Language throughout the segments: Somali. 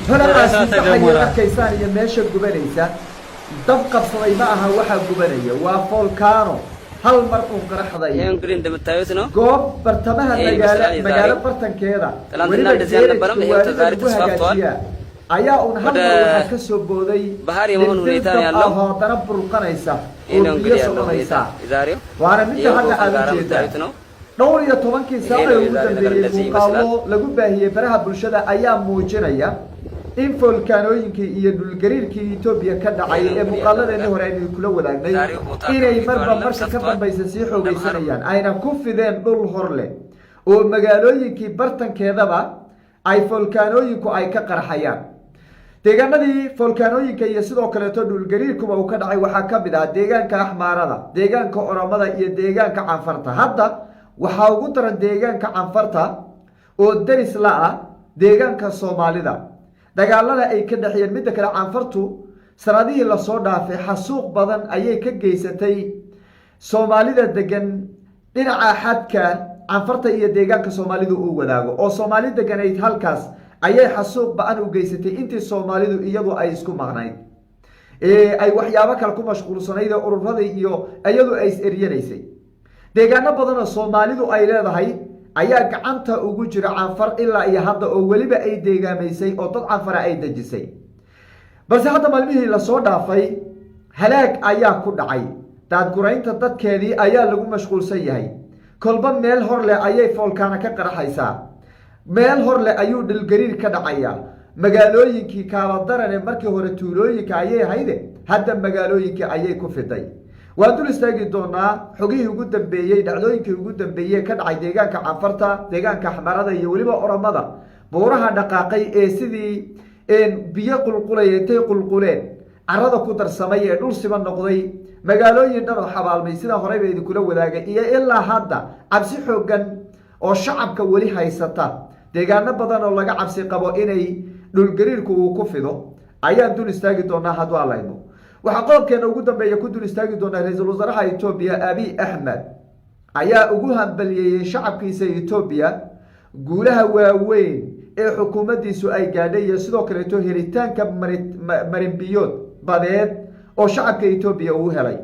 Holacaasi እሳተ waxay ገሞራ arkaysaan iyo meesha gubanaysa dab qabsaday ma aha. Waxaa gubanaya waa volcano hal mar uun qaraxday. ይሄ እንግዲህ እንደምታዩት ነው። Goob bartamaha ይሄ magaalo ይመስላል የዛሬው። magaalo bartankeeda ትናንትና weliba እንደዚህ አልነበረም። ይሄው geerajka ዛሬ lagu ተስፋፍቷል። hagaajiyaa ayaa uun hal ወደ mar waxaa ka soo booday ባህር የመሆን dhirtir ሁኔታ ነው dab ያለው። ah oo haddana burqanaysa ይሄ oo ነው biyo እንግዲህ ያለው ሁኔታ soconaysa. የዛሬው። Waana midda ይሄው hadda ጎፋ aada ጋራ u jeedaan. የምታዩት ነው። 14kii ይሄ saac ነው ee ugu የዛሬ ነገር dambeeyey እንደዚህ muuqaalo ይመስላል። lagu baahiyey baraha bulshada ayaa muujinaya in foolkaanooyinkii iyo dhulgariirkii Etoobiya ka dhacay ይሄ ነው ee እንግዲህ ያለው muuqaaladeennii ነገር። hore aynu kula wadaagnay ዛሬው ቦታ inay ከፊቱ marba አይደለም marka ka ሰፍቷል። dambaysa sii እንደ ባህር xoogaysanayaan, ayna ku fideen dhul hor leh oo magaalooyinkii bartankeedaba ay foolkaanooyinku ay ka qarxayaan. Deegaanadii foolkaanooyinka iyo sidoo kaleeto dhulgariirkuba uu ka dhacay waxaa ka mid ah deegaanka Axmaarada, deegaanka Oromada iyo deegaanka Canfarta. Hadda waxaa ugu daran deegaanka Canfarta oo deris la ah deegaanka Soomaalida, dagaalada ay ka dhexeeyeen. Midda kale, Canfartu sanadihii lasoo dhaafay xasuuq badan ayay ka geysatay Soomaalida degan dhinaca xadka Canfarta iyo deegaanka Soomaalidu uu wadaago, oo Soomaali deganayd halkaas ayay xasuuq ba-an u geysatay intii Soomaalidu iyadu ay isku maqnayd ee ay waxyaabo kale ku mashquulsanayd ee ururadii iyo iyadu ay is eryanaysay. Deegaano badan oo Soomaalidu ay leedahay ayaa gacanta ugu jira Canfar ilaa iyo hadda, oo weliba ay deegaamaysay oo dad Canfara ay dejisay. Balse hadda maalmihii lasoo dhaafay halaag ayaa ku dhacay. Daadguraynta dadkeedii ayaa lagu mashquulsan yahay. Kolba meel hor leh ayay foolkaana ka qaraxaysaa, meel hor leh ayuu dhulgariir ka dhacayaa. Magaalooyinkii kaaladarane markii hore tuulooyinka ayay hayde, hadda magaalooyinkii ayay ku fiday. Waan dul istaagi doonaa xogihii ugu dambeeyey, dhacdooyinkii ugu dambeeyey ka dhacay deegaanka Canfarta, deegaanka Axmarada iyo weliba Oromada, buuraha dhaqaaqay ee sidii biyo qulqulaya intay qulquleen carada ku darsamay ee dhul siba noqday, magaalooyin dhan oo xabaalmay sidaa horeyba idinkula wadaagay, iyo ilaa hadda cabsi xooggan oo shacabka weli haysata, deegaano badan oo laga cabsi qabo inay dhulgariirku uu ku fido ayaan dul istaagi doonaa hadduu alayno. Waxaa qodobkeena ugu dambeeya ku dul istaagi doonaa ra-iisul wasaaraha Etoobiya Abiy Axmed ayaa ugu hambaliyeeyey shacabkiisa Etoobiya guulaha waaweyn ee xukuumaddiisu ay gaadhay iyo sidoo kaleeto helitaanka marinbiyood badeed oo shacabka Etoobiya uu helay,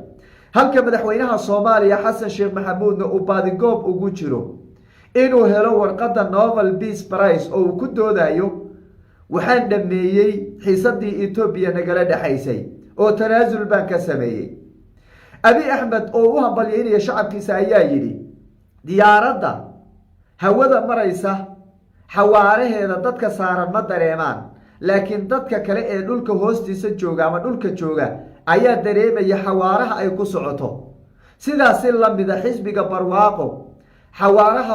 halka madaxweynaha Soomaaliya Xasan Sheekh Maxamuudna uu baadigoob ugu jiro inuu helo warqadda Nobel Peace Prize oo uu ku doodayo waxaan dhameeyey xiisadii Etoobiya nagala dhexaysay oo tanaasul baan ka sameeyey. Abi Axmed oo u hambalyeynaya shacabkiisa ayaa yidhi: "Diyaaradda hawada maraysa xawaaraheeda dadka saaran ma dareemaan, laakiin dadka kale ee dhulka hoostiisa jooga ama dhulka jooga ayaa dareemaya xawaaraha ay ku socoto. Sidaasi lamida xisbiga Barwaaqo xawaaraha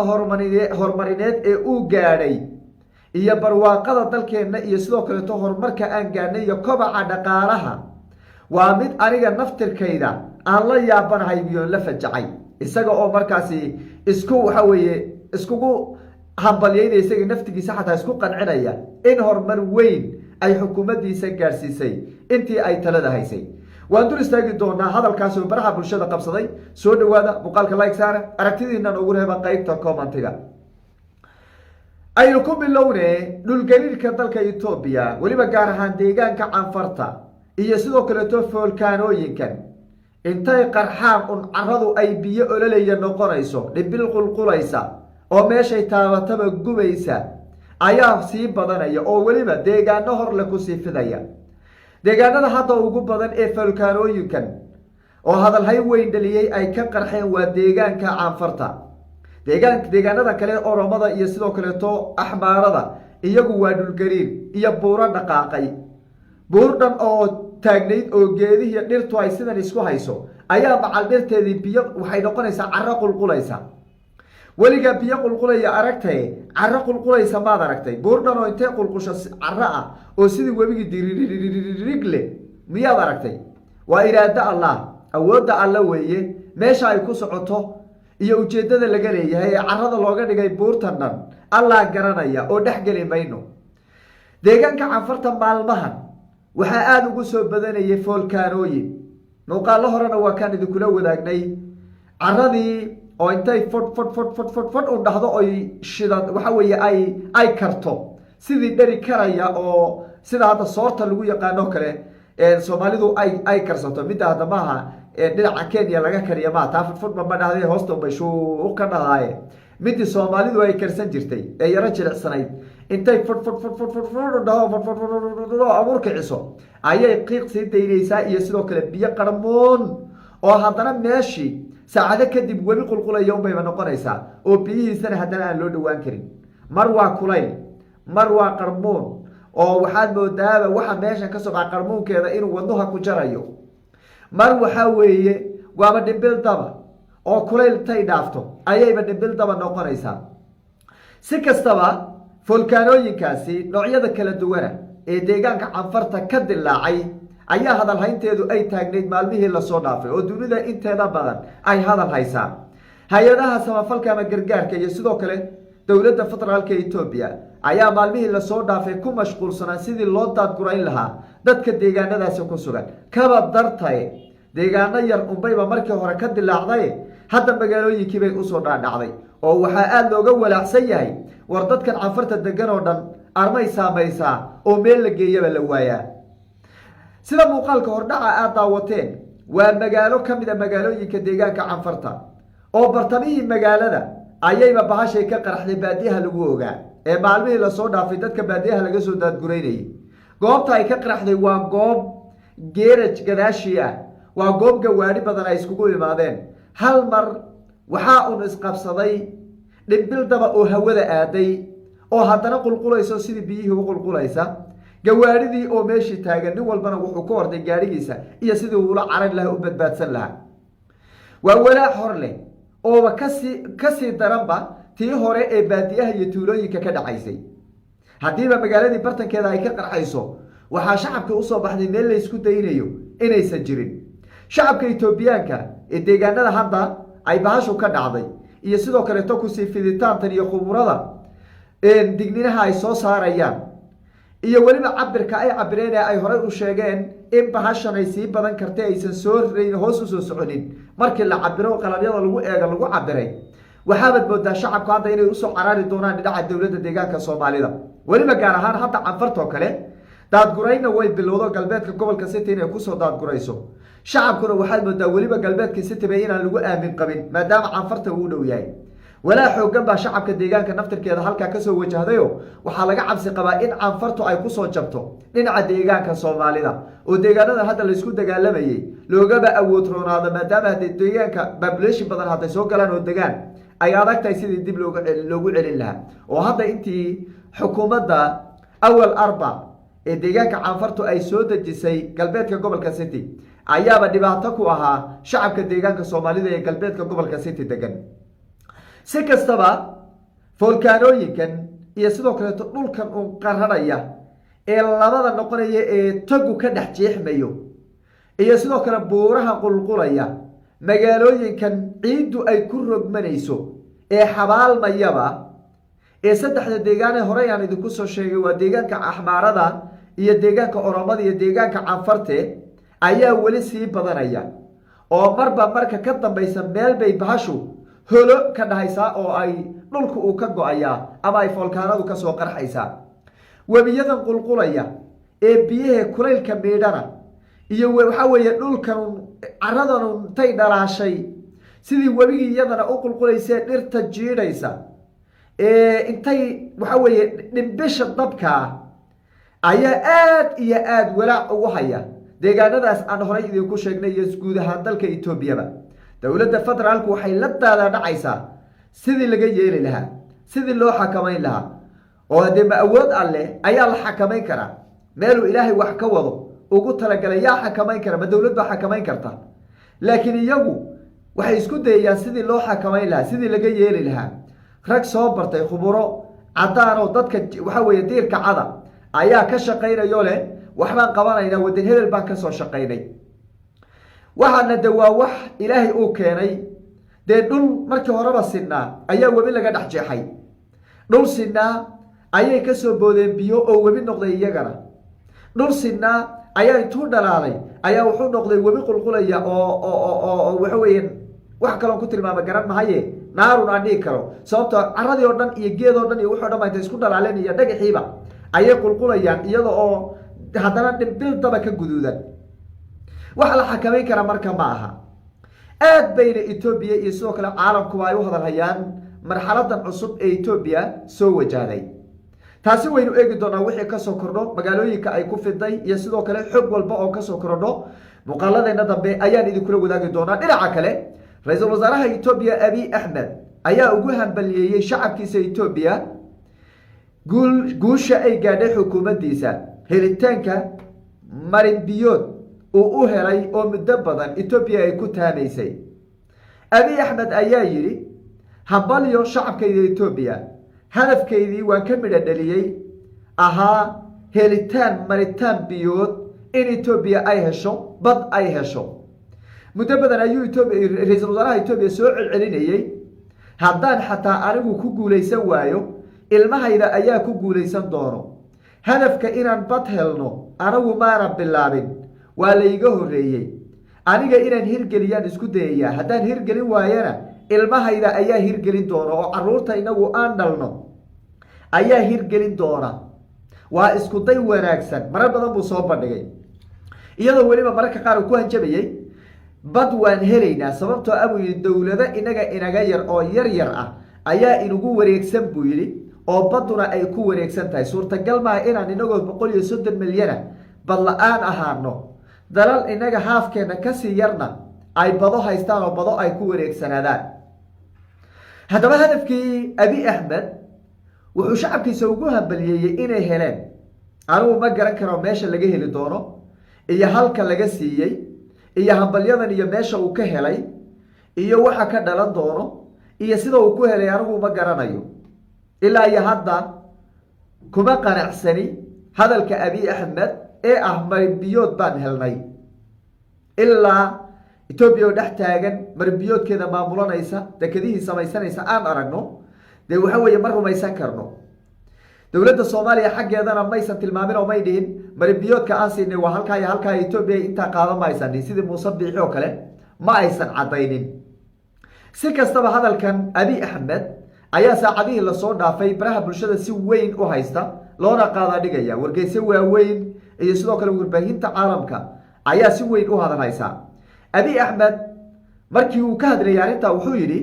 horumarineed ee uu gaadhay iyo barwaaqada dalkeenna iyo sidoo kaleeto horumarka aan gaadhnay iyo kobaca dhaqaalaha waa mid aniga naftirkayda aan la yaabanahay biyoon la fajacay." Isaga oo markaasi isku waxa weeye iskugu hambalyaynaya, isaga naftigiisa xataa isku qancinaya in horumar weyn ay xukuumaddiisa gaadhsiisay intii ay talada haysay. Waan dul istaagi doonaa hadalkaas oo baraha bulshada qabsaday. Soo dhawaada, muuqaalka like saara, aragtidiinan ugu reeba qeybta commentiga. Aynu ku bilowne dhulgariirka dalka Etoobiya, weliba gaar ahaan deegaanka Canfarta, iyo sidoo kaleeto foolkaanooyinkan intay qarxaan un caradu ay biyo ololaya noqonayso, dhibil qulqulaysa oo meeshay taabataba gubaysa ayaa sii badanaya oo weliba deegaano horle kusii fidaya. Deegaanada hadda ugu badan ee foolkaanooyinkan oo hadalhay weyn dhaliyey ay ka qarxeen waa deegaanka Canfarta. Deegaanada kale, Oromada iyo sidoo kaleeto Axmaarada, iyagu waa dhulgariir iyo buuro dhaqaaqay. Buur dhan oo taagnayd oo geedihiiyo dhirtu ay sidan isku hayso ayaa macal dhirteedii biyo waxay noqonaysaa carro qulqulaysa. Weligaa biyo qulqulaya aragtaye, carro qulqulaysa maad aragtay? Buur dhan oo intay qulqusho carro ah oo sidii webigii diririgle miyaad aragtay? Waa iraado Allah, awoodda Alla weeye. Meesha ay ku socoto iyo ujeeddada laga leeyahay ee carrada looga dhigay buurtan dhan Allah garanaya oo dhex geli mayno. Deegaanka Canfarta maalmahan waxaa aada ugu soo badanayay foolkaanooyin. Muuqaallo horena waa kaan idinkula wadaagnay caradii oo intay fodh fodh fodh fodh fodh fodh u dhahdo, oy shidan, waxa weeye ay karto sidii dheri karaya, oo sida hadda soorta lagu yaqaano kale Soomaalidu ay karsato. Midda hadda maaha dhinaca Kenya laga kariya maa taa fudfudba ma dhahde, hoosta bay shuuq ka dhahaaye. Midii Soomaalidu ay karsan jirtay ee yaro jilicsanayd, intay fudh fudh fudh fudh fudh fudh dhaho, fudh fudh fudh fudh abuur kiciso, ayay qiiq sii daynaysaa iyo sidoo kale biyo qarmuun, oo haddana meeshii saacado kadib webi qulqulaya unbayba noqonaysaa, oo biyihiisana haddana aan loo dhawaan karin. Mar waa kulayl, mar waa qarmuun, oo waxaad moodaaba waxa meeshan ka soo baxa qarmuunkeeda inuu wadnuha ku jarayo. Mar waxaa weeye waaba dhimbil daba, oo kulayl tay dhaafto ayayba dhimbil daba noqonaysaa. Si kastaba, folkaanooyinkaasi noocyada kala duwana ee deegaanka Canfarta ka dilaacay ayaa hadalhaynteedu ay taagnayd maalmihii lasoo dhaafay, oo dunida inteeda badan ay hadal haysaa. Hay-adaha samafalka ama gargaarka iyo sidoo kale dowladda federaalka Etoobiya ayaa maalmihii lasoo dhaafay ku mashquulsanaa sidii loo daadgurayn lahaa dadka deegaanadaasi ku sugan. Kaba dartaye, deegaano yar unbayba markii hore ka dilaacday, hadda magaalooyinkiibay usoo dhaadhacday, oo waxaa aada looga walaacsan yahay: war dadkan Canfarta degan oo dhan armay saamaysaa oo meel la geeyaba la waayaa? Sida muuqaalka hordhaca aad daawateen, waa magaalo ka mid a magaalooyinka deegaanka Canfarta, oo bartamihii magaalada ayayba bahashay ka qaraxday. Baadiyaha lagu ogaa ee maalmihii lasoo dhaafay dadka baadiyaha laga soo daadguraynayay, goobta ay ka qaraxday waa goob geeraj gadaashii ah, waa goob gawaadhi badan ay iskugu imaadeen. Hal mar waxaa un isqabsaday dhimbil daba oo hawada aaday, oo haddana qulqulayso sidii biyihii u qulqulaysa. Gawaadhidii oo meeshii taagan, nin walbana wuxuu ku orday gaadhigiisa iyo sidii uula carari lahaa, u badbaadsan lahaa. Waa walaac hor leh ooba kasii daranba tii hore ee baadiyaha iyo tuulooyinka ka dhacaysay. Haddiiba magaaladii bartankeeda ay ka qarxayso, waxaa shacabkii usoo baxday meel laysku daynayo inaysan jirin. Shacabka Etoobiyaanka ee deegaanada hadda ay bahashu ka dhacday iyo sidoo kaleeto kusii fiditaantan iyo khuburada digninaha ay soo saarayaan iyo weliba cabirka ay cabireen ee ay horey u sheegeen in bahashan ay sii badan kartay, aysan soo rayn, hoos usoo soconin, markii la cabiro, qalabyada lagu eega lagu cabiray, waxaabaad moodaa shacabku hadda inay usoo caraari doonaan dhinaca dowladda deegaanka Soomaalida, weliba gaar ahaan hadda Canfartoo kale. Daadgurayna way bilowdo galbeedka gobolka City inay kusoo daadgurayso. Shacabkuna waxaad moodaa weliba galbeedka City ba inaan lagu aamin qabin, maadaama Canfarta uu u dhow yahay. Walaa xoogan baa shacabka deegaanka naftirkeeda halkaa kasoo wajahdayo. Waxaa laga cabsi qabaa in Canfartu ay kusoo jabto dhinaca deegaanka Soomaalida, oo deegaanada hadda laysku dagaalamayay loogaba awood roonaado, maadaama hadee deegaanka population badan hadday soo galaan oo degaan, ay adag tahay sidii dib loogu celin lahaa. Oo hadda intii xukuumadda Awal Arba ee deegaanka Canfartu ay soo dejisay galbeedka gobolka City ayaaba dhibaato ku ahaa shacabka deegaanka Soomaalida ee galbeedka gobolka City degan. Si kastaba, foolkaanooyinkan iyo sidoo kaleeto dhulkan uun qaranaya ee labada noqonaya ee togu ka dhex jeexmayo, iyo sidoo kale buuraha qulqulaya, magaalooyinkan ciiddu ay ku rogmanayso ee xabaalmayaba, ee saddexda deegaane horey aan idinku soo sheegay, waa deegaanka Axmaarada iyo deegaanka Oromada iyo deegaanka Canfarte, ayaa weli sii badanaya, oo marba marka ka dambaysa meel bay bahashu holo ka dhahaysaa, oo ay dhulku uu ka go-ayaa ama ay foolkaanadu kasoo qarxaysaa. Webiyadan qulqulaya ee biyaha kulaylka miidhana iyo waxaa weeye dhulkan caradan intay dhalaashay sidii webigii iyadana u qulqulaysee dhirta jiidhaysa ee intay waxaa weeye dhimbisha dabkaa ayaa aad iyo aada walaac ugu haya deegaanadaas aan horay idinku sheegnay iyo guud ahaan dalka Etoobiyaba. Dowladda federaalku waxay la daadaadhacaysaa sidii laga yeeli lahaa, sidii loo xakamayn lahaa. Oo haddee ma awood alleh ayaa la xakamayn karaa? Meeluu Ilaahay wax ka wado ugu talagalay yaa xakamayn kara? Ma dowlad baa xakamayn karta? Laakiin iyagu waxay isku dayayaan sidii loo xakamayn lahaa, sidii laga yeeli lahaa. Rag soo bartay, khuburo caddaan oo dadka waxa weeye diirka cada ayaa ka shaqaynayo leh waxbaan qabanaynaa, wadan hebel baan kasoo shaqaynay. Waxaana de waa wax Ilaahay uu keenay. Dee dhul markii horeba sinaa ayaa webi laga dhex jeexay, dhul sinaa ayay kasoo boodeen biyo oo webi noqday iyagana, dhul sinaa ayaa intuu dhalaalay. Ayaa wuxuu noqday webi qulqulaya oo waxa weeye, wax kaloon ku tilmaama garan mahaye, naarun aan dhihi karo, sababtoo caradii oo dhan iyo geed oo dhan iyo wuxo dhan ba intay isku dhalaaleen iyo dhagaxiiba ayay qulqulayaan, iyada oo haddana dhimbil daba ka guduudan. Wax la xakamayn kara marka ma aha. Aad bayna Etoobiya iyo sidoo kale caalamkuba ay u hadalhayaan marxaladan cusub ee Etoobiya soo wajahday. Taasi waynu eegi doonaa wixii kasoo kordho, magaalooyinka ay ku fiday iyo sidoo kale xog walba oo kasoo kordho muuqaaladeena dambe ayaan idinkula wadaagi doonaa. Dhinaca kale, ra-iisul wasaaraha Etoobiya Abiy Axmed ayaa ugu hambaliyeeyey shacabkiisa Etoobiya guusha ay gaadhay xukuumaddiisa, helitaanka marinbiyood uu u helay oo muddo badan Etoobiya ay ku taamaysay. Abiy Axmed ayaa yidhi: "Hambalyo shacabkayda Etoobiya, hadafkaydii waan ka midha dhaliyey, ahaa helitaan maritaan biyood in Etoobiya ay hesho, bad ay hesho." Muddo badan ayuu Etoobiya, ra-iisul wasaaraha Etoobiya, soo celcelinayey: "Haddaan xataa anigu ku guulaysan waayo, ilmahayda ayaa ku guulaysan doono. Hadafka inaan bad helno anigu maana bilaabin, waa layga horreeyey. Aniga inaan hirgeliyaan isku dayayaa. Haddaan hirgelin waayana, ilmahayda ayaa hirgelin doona, oo caruurta inagu aan dhalno ayaa hirgelin doona. Waa isku day wanaagsan." Marar badan buu soo bandhigay, iyadoo weliba mararka qaar uu ku hanjabayey: "Bad waan helaynaa," sababtoo ah buu yidhi, "dowlado inaga inaga yar oo yar yar ah ayaa inagu wareegsan," buu yidhi, "oo badduna ay ku wareegsan tahay. Suurtagal maaha inaan inagoo 130 milyana bad la-aan ahaano, dalal inaga haafkeena kasii yarna ay bado haystaan oo bado ay ku wareegsanaadaan." Haddaba hadafkii Abi Axmed wuxuu shacabkiisa ugu hambaliyeeyey inay heleen. Anigu ma garan karo meesha laga heli doono iyo halka laga siiyey iyo hambalyadan iyo meesha uu ka helay iyo waxa ka dhalan doono iyo sida uu ku helay. Anigu ma garanayo. Ilaa iyo hadda kuma qanacsani hadalka Abi Axmed ee ah "marinbiyood baan helnay". Ilaa Etoobiya oo dhex taagan, marinbiyoodkeeda maamulanaysa, dekedihii samaysanaysa aan aragno, dee waxa weeye ma rumaysan karno. Dowladda Soomaaliya xaggeedana maysan tilmaamin oo may dhihin "marinbiyoodka aan siinay waa halkaa iyo halkaa, Etoobiya intaa qaadan", ma aysan dhihin. Sidii Muuse Biixi oo kale ma aysan caddaynin. Si kastaba, hadalkan Abi Axmed ayaa saacadihii lasoo dhaafay baraha bulshada si weyn u haysta, loona qaadaa dhigaya. Wargeyse waaweyn iyo sidoo kale warbaahinta caalamka ayaa si weyn u hadalhaysa. Abi Axmed markii uu ka hadlayay arrintaa wuxuu yidhi: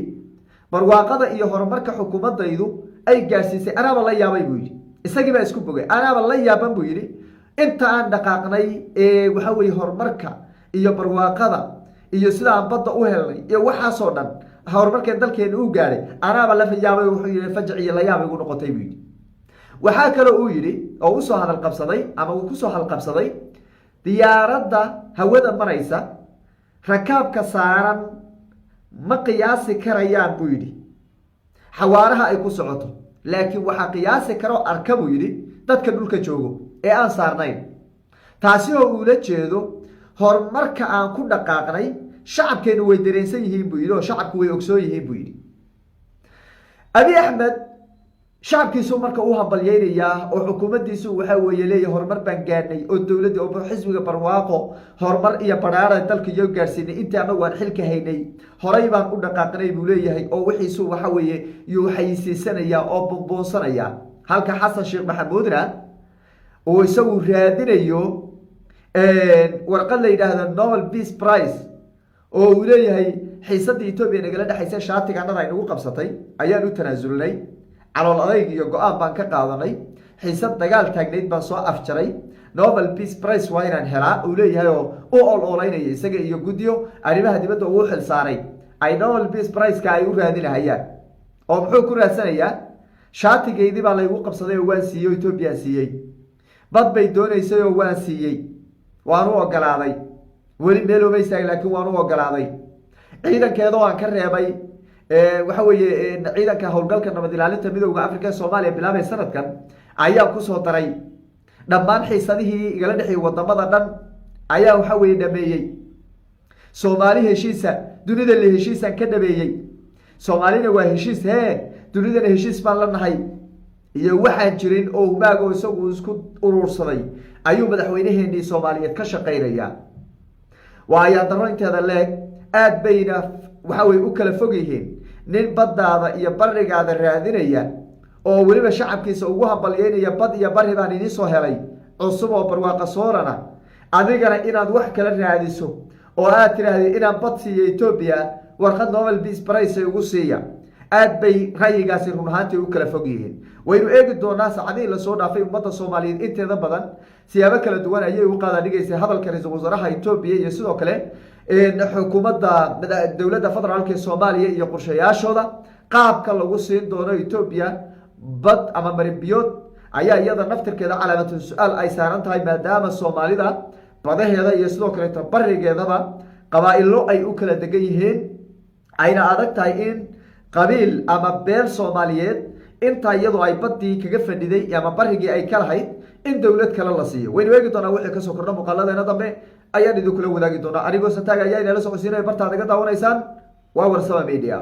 "Barwaaqada iyo horumarka xukuumadaydu ay gaadhsiisay anaaba la yaabay," buu yidhi. Isagii baa isku bogay. "Anaaba la yaaban," buu yidhi, "inta aan dhaqaaqnay ee waxa weye horumarka iyo barwaaqada iyo sida aan badda u helnay iyo waxaasoo dhan, horumarkeen dalkeena u gaadhay, anaaba la yaabay." Wuxuu yihi: "Fajac iyo la yaab igu noqotay," buu yidhi. Waxaa kaloo uu yidhi oo usoo hadal qabsaday ama uu kusoo hadalqabsaday: "Diyaaradda hawada maraysa rakaabka saaran ma qiyaasi karayaan," buu yidhi, "xawaaraha ay ku socoto, laakiin waxaa qiyaasi karo arka," buu yidhi, "dadka dhulka joogo ee aan saarnayn." Taasi oo uula jeedo horumarka aan ku dhaqaaqnay shacabkeenu way dareensan yihiin, buu yidhi, oo shacabku way ogsoon yihiin, buu yidhi. Abi Axmed shacabkiisu marka u hambalyeynayaa oo xukuumaddiisu waxaa weeye leeyahay horumar baan gaadhnay, oo dowladda oo xisbiga Barwaaqo horumar iyo badhaara dalka iyo gaadhsiinay. Intii anagu aan xilka haynay horay baan u dhaqaaqnay, buu leeyahay, oo wixiisu waxa weeye yuu xayisiisanayaa oo bumbuunsanaya, halka Xasan Sheekh Maxamuudna uu isagu raadinayo warqad la yidhaahdo Nobel Peace Prize, oo uu leeyahay xiisadii Etoobiya nagala dhexaysa, shaatiga annada ay nagu qabsatay ayaan u tanaasulnay, calool adayg iyo go-aan baan ka qaadanay, xiisad dagaal taagnayd baan soo afjaray, Nobel Peace Prize waa inaan helaa, uu leeyahay, oo u ol ooleynaya isaga iyo guddiyo arrimaha dibadda uu xil saaray ay Nobel Peace Prize-ka ay u raadinahayaan. Oo muxuu ku raadsanayaa? Shaatigeydii baa laygu qabsaday oo waan siiyey oo Etoobiyaan siiyey. Bad bay doonaysay oo waan siiyey, waan u ogolaaday. Weli meel ooma istaagin, laakiin waan u ogolaaday. Ciidankeedoo aan ka reebay, waxa weeye ciidanka howlgalka nabad ilaalinta Midowda Africa ee Soomaaliya bilaabay sanadkan ayaa kusoo daray. Dhammaan xiisadihii igala dhexiyay wadamada dhan ayaa waxa weye dhameeyey. Soomaali heshiisa, dunida la heshiisaan ka dhameeyey. Soomaalina waa heshiis hee, dunidana heshiis baan la nahay. Iyo waxaan jirin oo humaago isagu isku urursaday ayuu madaxweyneheenii Soomaaliyeed ka shaqaynayaa. Waa ayaan darro inteeda leeg. Aad bayna waxa weye u kala fog yihiin nin baddaada iyo barigaada raadinaya oo weliba shacabkiisa ugu hambalyeynaya "Bad iyo bari baan idiin soo helay cusub oo barwaaqa soorana," adigana inaad wax kala raadiso oo aad tidhaahdid inaan bad siiyo Etoobiya, warqad Nobel Peace Prize ay ugu siiya. Aad bay ra'yigaasi run ahaantii u kala fog yihiin. Waynu eegi doonaa. Saacadihii lasoo dhaafay ummadda Soomaaliyeed inteeda badan siyaabo kala duwan ayay u qaadadhigaysay hadalka ra-iisul wasaaraha Etoobiya iyo sidoo kale xukuumadda dowladda federaalka ee Soomaaliya iyo qorshayaashooda qaabka lagu siin doono Etoobiya bad ama marinbiyood ayaa iyada naftirkeeda calaamatu su-aal ay saaran tahay, maadaama Soomaalida badaheeda iyo sidoo kaleeto barigeedaba qabaa-ilo ay u kala degan yihiin, ayna adag tahay in qabiil ama beel Soomaaliyeed intaa iyadoo ay baddii kaga fadhiday ama barigii ay ka lahayd in dowlad kale la siiyo. Waynu eegi doonaa wixii kasoo kordha. Muuqaaladeena dambe ayaan idinkula wadaagi doonaa. Anigoo Santaaga ayaa inala socodsiinaya. Bartaad naga daawanaysaan waa Warsama Media.